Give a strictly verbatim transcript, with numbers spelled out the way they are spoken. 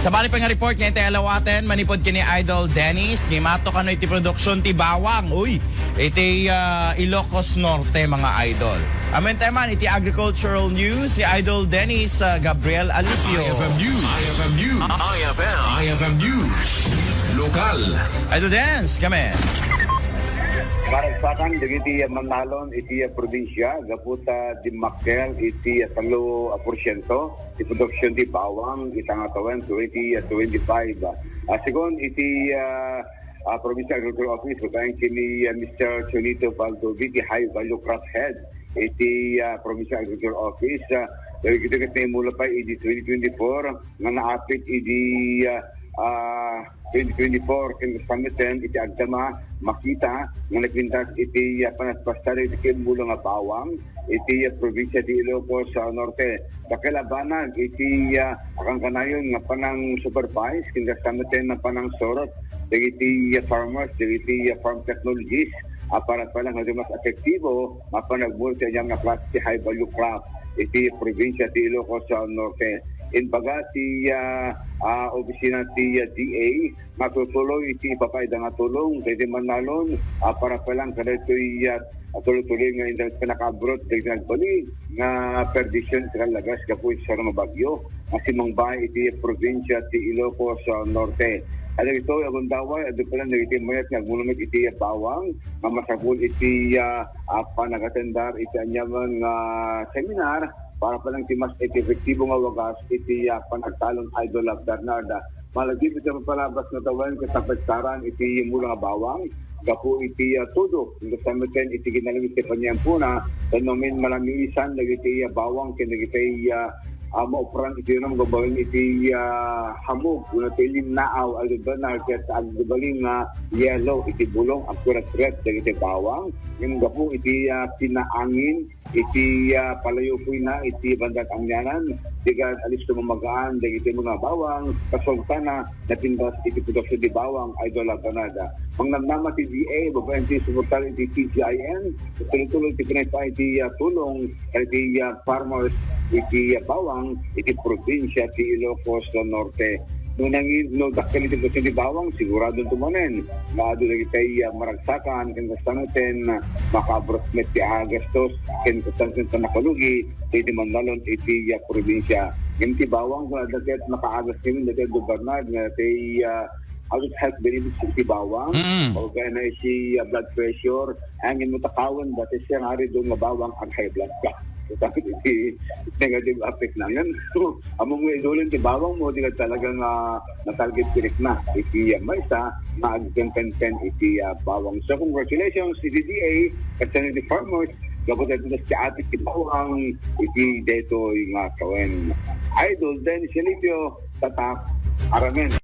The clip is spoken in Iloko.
Sabali pay nga report nga iti alawaten, manipud ken ni Idol Dennis, nga imato kano iti production ti bawang, uy, iti, ah, Ilocos Norte, mga idol. Amin tayo man iti agricultural news ni Idol Dennis, ah, Gabriel Alipio. I F M News. I F M News. I F M. I F M News. Lokal. Idol Dennis, kami. Maragsakan dagiti mannalon iti probinsya gapu ta dimmakkel iti tallo a porsiento ti production ti bawang ita nga tawen twenty twenty-five. Ah, segun iti, ah, ah, Provincial Agriculture Office, babaen ken ni, ah, Mister Chonito Baldovi, ti High Value Crop Head iti, ah, Provincial Agriculture Office, ah, dagiti ket naimula pay idi twenty twenty-four nga naapit idi, ah, ah, twenty twenty-four ken kasta met iti agdama, makita nga nagpintas iti, ah, panagpasta iti kimmula nga bawang iti, ah, probinsya ti Ilocos, ah, Norte. Dakkel a banag iti, ah, akankanayon nga panang-supervise ken kasta met nga panangsurot dagiti, ah, farmers, dagiti, ah, farm technologies, ah, para pay lang nga mas epektibo, mapan nagmula ti aniam nga klase ti high value crop iti probinsya ti Ilocos, ah, Norte. Imbaga ti, ah, ah, opisina ti, ah, D A, matutuloy iti ipapaida nga tulong dagiti mannalon, ah, para pay lang kadagitoy, ah, tuloy-tuloy nga inter-, pinakaabrot dagiti nagbalin nga perdisyon iti kallagas gapu iti saro nga bagyo nga simangbay iti probinsya ti Ilocos, ah, Norte. Kadagitoy a gundaway, adu pay lang dagiti mayat nga agmula met iti bawang nga masapul iti, ah, ah, panag-atendar iti aniaman nga seminar para pay lang ti mas epektibo nga wagas iti, ah, panagtalon, Idol Bernard. Malagip iti mapalabas nga tawen ket napagsaran iti mula nga bawang gapu iti, ah, tudok. Ket kasta met iti kinalagip ti paniampona, ken no amin malamiisan dagiti, ah, bawang ken dagiti, ah, ah, maupran iti unam gabaen iti, ah, hamog wenno ti linnaaw, Idol Bernard, ket agbalin nga yelo iti bulong, agkuretkuret dagiti bawang. Ngem gapu iti, ah, pinaangin iti, ah, palayupoyna iti bandang anianan, diay alisto mamagaan dagiti mula nga bawang, kasultana napintas iti production ti bawang, Idol Bernard. Mangnamnama ti D A, babaen ti suportar iti T G I N, tuloy-tuloy ti pinagpa iti, ah, tulong iti, ah, farmers iti, ah, bawang iti probinsya ti Ilocos Norte. No nangin-, no dakkel iti presyo ti bawang, sigurado tumanen nga adu dagiti, ah, maragsakan ken kasta met, ah, makaabrot met ti agastos ken kasta met nakalugi iti mannalon iti, ah, probinsya. Ngem ti bawang, kuna dagiti makaagas ngamin dagiti gobernad nga ti, ah, agas health benefits iti bawang. Mm. O kaya na iti, ah, blood pressure, ay, ngem no takawen, dati siya nga ari doon nga bawang, ag-high blood ka. So, sabi ko, iti negative effect na. Ngem, so, ammo nga idulin ti bawang mo, di ka talaga nga natarget direct na. Iti, ah, maysa, nga agpenpenpen iti, ah, bawang. So, congratulations, iti D A, ket iti farmers, gapu dagiti ti apit ti bawang, iti daytoy nga tawen. Idol Dennis Felicio, Tatak, Aramen.